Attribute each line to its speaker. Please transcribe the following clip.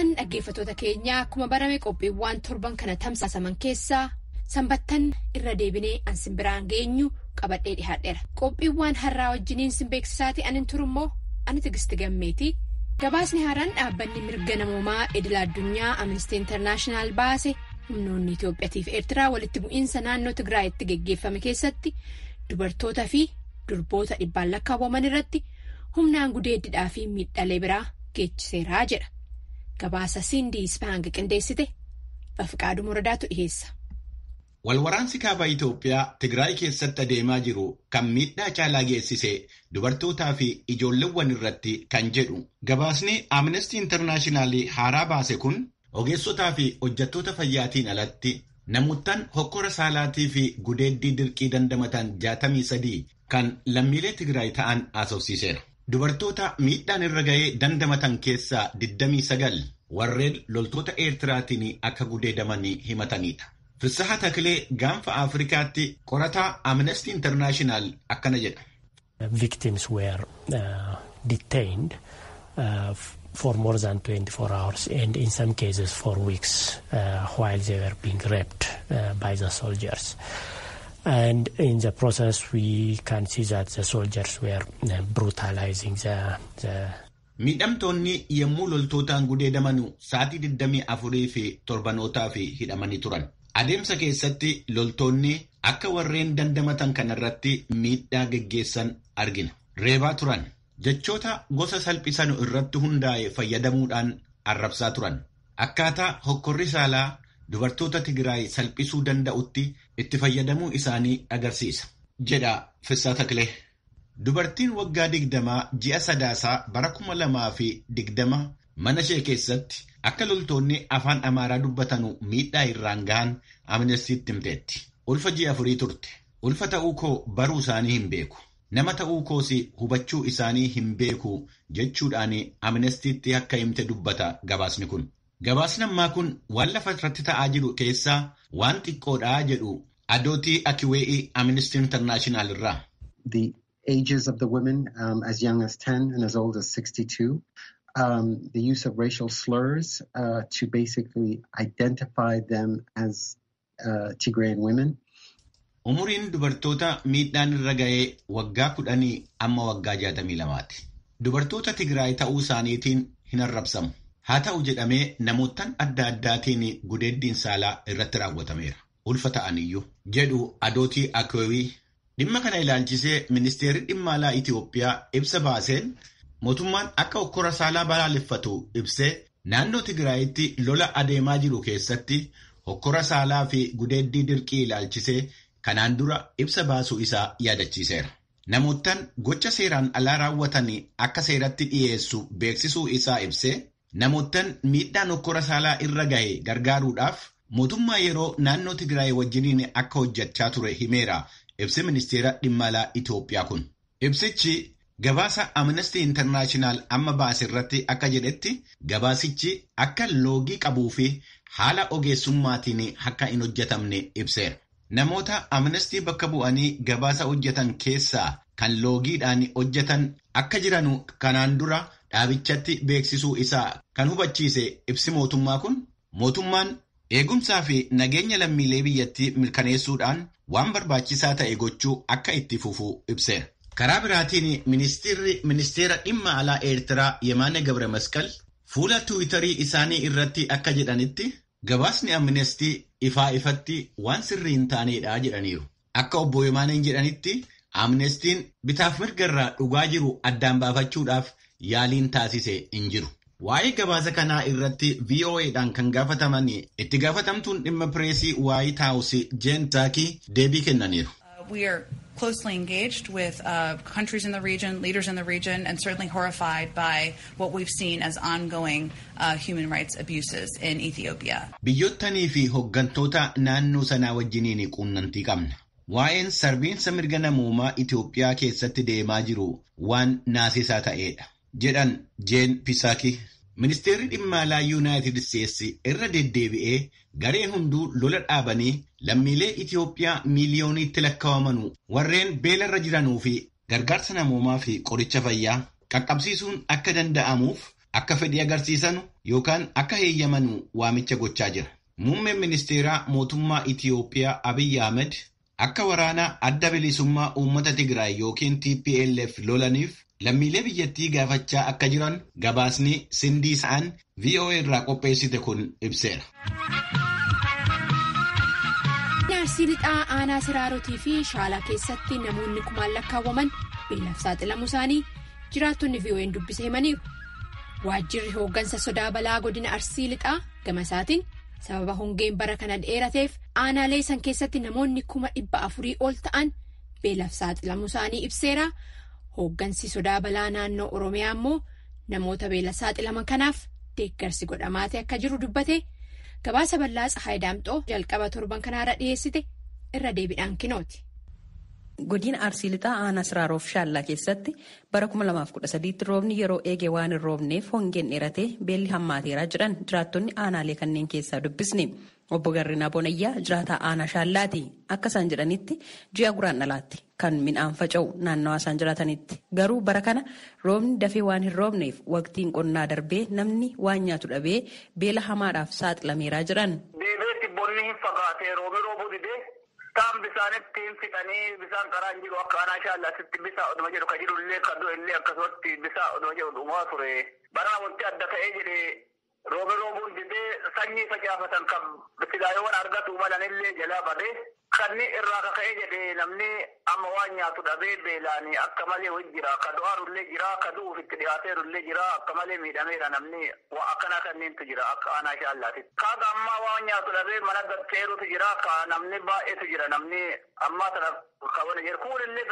Speaker 1: Attamooltan, dhaggeeffattoota keenyaa, akkuma barame qophiiwwan torban kana tamsaasaman keessaa sanbattan irra deebinee an simbiraan geenyu qabadhee dhihaadheera. Qophiiwwan har'aa wajjiniin sin beeksisaati anin turummoo ani Tigisti Gammeeti. Gabaasni haaraan dhaabbanni mirga namoomaa idil addunyaa Amnesty International baase humnoonni Itoophiyaa fi Eertiraa walitti bu'iinsa naannoo Tigraayitti geggeeffame keessatti dubartoota fi durboota dhibbaan lakkaawwaman irratti humnaan gudeeddidhaa fi miidhalee biraa geechiseeraa jedha. Gabaasa Sindii Ispaang qindeessite Bafiqaaduu Muradaatu dhiyeessa.
Speaker 2: Walwaraansi kaaba Itoophiyaa Tigraay keessatti adeemaa jiru kan miidhaa caalaa geessise dubartootaa fi ijoolleewwan irratti kan jedhu. Gabaasni Amnesty International haaraa baase kun ogeessotaa fi hojjettoota fayyaatiin alatti namoottan hokkora saalaatii fi gudeeddii dirqii dandamatan 63 kan lammiilee Tigraay ta'an haasofsiiseera. Dubartoota miidhaan irra ga'ee dandamatan keessaa 29 warreen loltoota Eertiraatiin akka gudeedamanii himatanidha. Fissaha Taklee gaanfa Afrikaatti qorataa Amnesty International akkana jedha.
Speaker 3: Victims were detained for more than 24 hours and in some cases for weeks while they were being raped by the soldiers. And in the process we can see that the soldiers were brutalizing the
Speaker 2: Miidhamtoonni yommuu loltootaan gudeedamanu sa'aatii 24 fi torbanootaa fi hidhamanii turan. Adeemsa keessatti loltoonni akka warreen dandamatan kanarratti miidhaa geggeessan argina. Reebaa turan. Jechoota gosa salphisanu irratti hundaa'e fayyadamuudhaan arrabsaa turan. Akkaataa hokkorri saalaa dubartoota Tigraay salphisuu danda'utti itti fayyadamuu isaanii agarsiisa, jedha Fissaa Taklee. Dubartiin waggaa 20 ji'a Sadaasaa bara 2020 mana ishee keessatti akka loltoonni afaan Amaaraa dubbatanu miidhaa irraan gahan Amnestiitti himteetti. Ulfa ji'a 4 turte. "Ulfa ta'uu koo baruu isaanii hin beeku. Nama ta'uu koos hubachuu isaanii hin beeku," jechuudhaan Amnestiitti akka himte dubbata gabaasni kun. Gabaasni ammaa kun waan lafa irratti ta'aa jiru keessaa waan xiqqoodhaa jedhu Adootii Akiwee'ii Amnesty International irraa.
Speaker 4: The ages of the women as young as 10 and as old as 62. The use of racial slurs to basically identify them as Tigrayan women.
Speaker 2: Umuriin dubartoota miidhaan irra ga'ee waggaa 10 amma waggaa 62ti. Dubartoota Tigraay ta'uu isaaniitiin hin arrabsamu. Haa ta'u jedhamee namoottan adda addaatiin gudeeddiin saalaa irratti raawwatameera. Ulfa ta'aniyyuu, jedhu Adootii Akeewii. Dhimma kana ilaalchisee ministeerri dhimma alaa Itoophiyaa ibsa baaseen mootummaan akka hokkora saalaa balaaleffatu ibsee, naannoo Tigraayitti lola adeemaa jiru keessatti hokkora saalaa fi gudeeddii dirqii ilaalchisee kanaan dura ibsa baasuu isaa yaadachiiseera. Namoottan gocha seeraan alaa raawwatan akka seeratti dhiyeessu beeksisuu isaa ibsee, namoottan miidhaan hokkora saalaa irra gahe gargaaruudhaaf mootummaa yeroo naannoo Tigraay wajjiniin akka hojjechaa ture himeera ibsi ministeera dhimma alaa Itoophiyaa kun. Ibsichi gabaasa Amnesty International amma baase irratti akka jedhetti, gabaasichi akka loogii qabuu fi haala ogeessummaatiin akka hin hojjetamne ibseera. Namoota Amnesty bakka bu'anii gabaasa hojjetan keessaa kan loogiidhaan hojjetan akka jiranu kanaan dura dhaabichatti beeksisuu isaa kan hubachiise ibsi mootummaa kun, mootummaan eegumsaa fi nageenya lammiilee biyyattii mirkaneessuudhaan waan barbaachisaa ta'e gochuu akka itti fufu ibseera. Karaa biraatiin ministeerri ministeera dhimma alaa Eertiraa Yemaane Gabre Masqal fuula Tiwiitarii isaanii irratti akka jedhanitti, gabaasni Amnestii ifaa ifatti waan sirrii hin taanedha jedhaniiru. Akka obbo Yemaaneen jedhanitti, Amnestiin bitaaf mirga irraa dhugaa jiru addaan baafachuudhaaf yaaliin taasise hin jiru. Waa'ee gabaasa kanaa irratti VOAdhaan kan gaafataman itti gaafatamtuun dhimma pireesii Waayit Haawus Jeen Saakii deebii kennaniiru.
Speaker 5: We are closely engaged with countries in the region, leaders in the region, and certainly horrified by what we've seen as ongoing human rights abuses in Ethiopia.
Speaker 2: Biyyottanii fi hooggantoota naannoo sanaa wajjiniin quunnamtii qabna. Waa'een sarbiinsa mirga namoomaa Itoophiyaa keessatti deemaa jiru waan naasisaa ta'edha, jedhan Jeen Pisaaki. Ministeerri dhimma alaa Yuunaayitid Isteetsi irra deddeebi'ee gareen hunduu lola dhaabanii lammiilee Itoophiyaa miiliyooniitti lakkaawamanu warreen beelarra jiranuu fi gargaarsa namoomaa fi qoricha fayyaa qaqqabsiisuun akka danda'amuuf akka fedhii agarsiisanu yookaan akka heeyyamanu waamicha gochaa jira. Muummeen ministeeraa mootummaa Itiyoophiyaa Abiyyi Ahmed akka waraana adda bilisummaa uummata Tigraay yookiin TPLF lolaniif lammiilee biyyattii gaafachaa akka jiran gabaasni Sindii Sa'an VOA irraa qopheessite kun ibseera.
Speaker 1: Arsii lixaa aanaa Siraarotii fi Shaalaa keessatti namoonni kumaan lakkaawwaman beelaaf saaxilamuu isaanii jiraattonni VOA'n dubbise himaniiru. Waajjirri hooggansa sodaa balaa godina Arsii lixaa gama isaatiin sababa hongeen bara kana dheerateef aanaalee san keessatti namoonni 400,000 ol ta'an beelaaf saaxilamuu isaanii ibseera. Hooggansi sodaa balaa naannoo Oromiyaa immoo namoota beela saaxilaman kanaaf deeggarsi godhamaatee akka jiru dubbate. Gabaasa bal'aa Tsahaay Daamxoo jalqaba torban kanaarra dhiyeessite irra deebiidhaan kinooti.
Speaker 6: Godina Arsii Lixaa aanaa Siraaroof Shaallaa keessatti bara 2013tti roobni yeroo eege waan hin roobneef hongeen dheeratee beelli hammaateeraa jedhan jiraattonni aanaalee kanneen keessaa dubbisne. Obbo Garrinaa Bonayyaa jiraataa aanaa Shaallaati. Akka isaan jedhanitti ji'a guraandhalaatti kan midhaan faca'u naannawaa isaan jiraatanitti. Garuu bara kana roobni dafee waan hin roobneef waqtiin qonnaa darbee namni waan nyaatu dhabee beela hamaadhaaf saaxilameeraa jedhan.
Speaker 7: Deebiitti bonni hin fagaatee roobni roobuu didee taan bisaanitti hin fixanii bisaan karaa hin jiru akka aanaa Shaallaatitti bisaa oduma jedhu kan jirullee kan du'e illee akkasumatti bisaa oduma jedhu dhumaa ture. Bara wanti adda ta'ee jedhee roobi roobuun didee sanyii facaafatan kan filaayoowwan argatu malanillee jalaa badee kanni irraa kaka'ee jedhee namni amma waan nyaatu dhabee beelaanii akka malee wajji jira ka du'aarullee jira ka du'uuf itti dhiyaateerullee jira akka malee miidhameera namni waa akkanaa kanneentu jira akka aanaa shaallaatitti. Kaaga ammaa waan nyaatu dhabee mana gadteerutu jira ka namni baay'eetu jira namni ammaa sana kawana jira kuunillee.